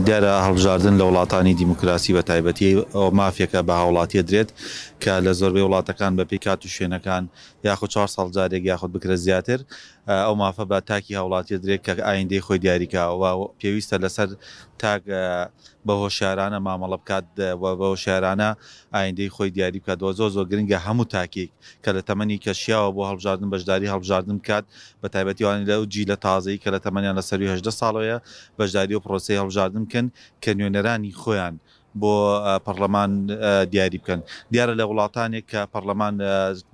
دیارە هەڵبژاردن لە وڵاتانی دیموکراسی بە تایبەتی ئەوە مافێکە بە هاوڵاتی ئەدرێت کە لە زۆربەی وڵاتەکان بە پێی کات و شوێنەکان یاخود چوار ساڵ جارێک یاخود بکرە زیاتر ئەو مافە بە تاکی هاوڵاتی ئەدرێت کە ئایندەی خۆی دیاریکا و پێویستە لەسەر تاک بە هۆشیارانە مامەڵە بکات و بە هۆشیارانە ئایندەی خۆی دیاری بکات و زۆر زۆر گرنگە هەموو تاکێک کە لە تەمەنی کە شیاوە بۆ هەڵبژاردن بەشداری هەڵبژاردن بکات بە تایبەتی ئەوانەی لەو جیلە تازەی کە لە تەمەنیان لە سەرووی 18 ساڵەوەیە بەشداری ئەو پرۆسەی هەڵبژاردن بکەن کە نوێنەرانی خۆیان بۆ پەڕلەمان دیاری بکەن. دیارە لە وڵاتانێک کە پەڕلەمان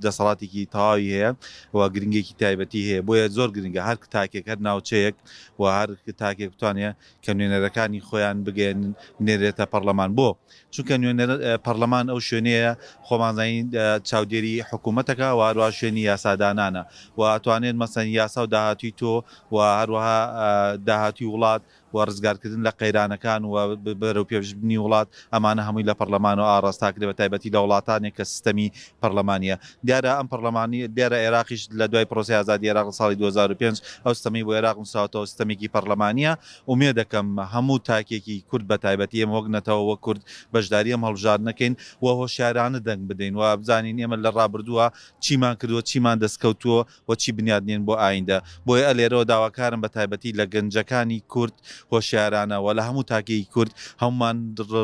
دەسەڵاتێکی تەواوی هەیە و گرنگێکی تایبەتی هەیە بۆیە زۆر گرنگە هەر تاکێک هەر ناوچەیەک و هەر تاکێک بتوانێت کە نوێنەرەکانی خۆیان بگەیەنن بنێرێتە پەڕلەمان بۆ؟ چونکە نوێنەر پەڕلەمان ئەو شوێنەیە خۆمان زانین چاودێری حکوومەتەکە و هەروەها شوێنی یاسادانانە و ئەتوانێت مەسەن یاسا و داهاتووی تۆ و هەروەها داهاتووی وڵات و ڕزگارکردن لە قەیرانەکان و بەرەوپێشبردنی وڵات، ئەمانە هەمووی لە پەڕلەمانەوە ئاڕاستاکرێت بە تایبەتی لە وڵاتانێک کە سیستەمی پەڕلەمانییە. دیارە ئەم پەڕلەمانی دیارە عێراقیش لە دوای پرۆسەی ئازادی عێراق لە ساڵی 2005 ئەو سیستەمەی بۆ عێراق نووسراوەتەوە سیستەمێکی پەڕلەمانییە. ئومێدەکەم هەموو تاکێکی کورد بە تایبەتی ئێمە وەک نەتەوە وەک کورد بەشداری ئەم هەڵبژاردنە کەین و هۆشیارانە دەنگ بدەین و بزانین ئێمە لە ڕابردووە چیمان کردووە چیمان دەستکەوتووە و چی بنیات نێن بۆ ئایندە بۆیە لێرەوە داواکارم بە تایبەتی لە گەنجەکانی کورد هۆشیارانە و لە هەموو تاکێکی کورد هەموومان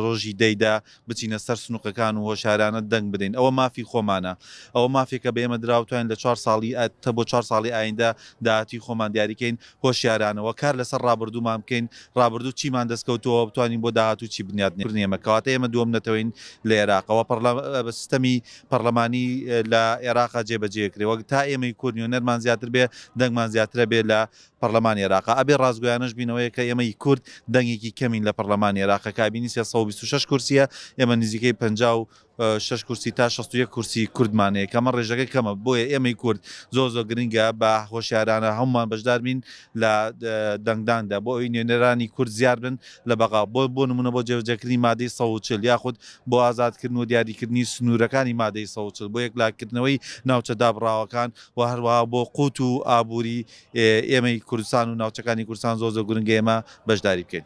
ڕۆژی دەیدا بچینە سەر سنوقەکان و هۆشیارانە دەنگ بدەین ئەوە مافی خۆمانە ئەوە مافێکە بە ئێمە دراوە بتوانین لە چوار ساڵی بۆ چوار ساڵی ئایندە داهاتووی خۆمان دیاریکەین هۆشیارانە و کار لەسەر ڕابردوومان بکەین ڕابردوو چیمان دەستکەوتووە بتوانین بۆ داهاتوو چی بنیات نێین ئێمە کەواتە ئێمە دووەم نەتەوەین لە ئێراق ئەوە سیستەمی پەڕلەمانی لە ئێراقا جێبەجێ کرێ وەک تا ئێمەی کورد نوێنەرمان زیاتر بێ دەنگمان زیاترە بێ لە پەڕلەمانی ئێراقا ئەبێ ڕاستگۆیانەش بینەوەیە کە ئێمەی کورد دەنگێکی کەمین لە پەڕلەمانی ئێراقا کابینی 326 کورسیە ئێمە نزیکەی 56 کورسی تا 61 کورسی کوردمان هەیە کەمە ڕێژەکە کەمە بۆیە ئێمەی کورد زۆر زۆر گرنگە بە هۆشیارانە هەمومان بەشدار بین لە دەنگداندا بۆ ئەوی نوێنەرانی کورد زیاد بن لە بەغا بۆ بۆ نمونە بۆ جێبەجێکردنی مادەی 140 یاخود بۆ ئازادکردن و دیاریکردنی سنوورەکانی مادەی 140 بۆ یەکلاکردنەوەی ناوچە دابڕاوەکان و هەروەها بۆ قوت و ئابووری ئێمەی کوردستان و ناوچەکانی کوردستان زۆر زۆر گرنگە ئێمە بەشداری بکەین.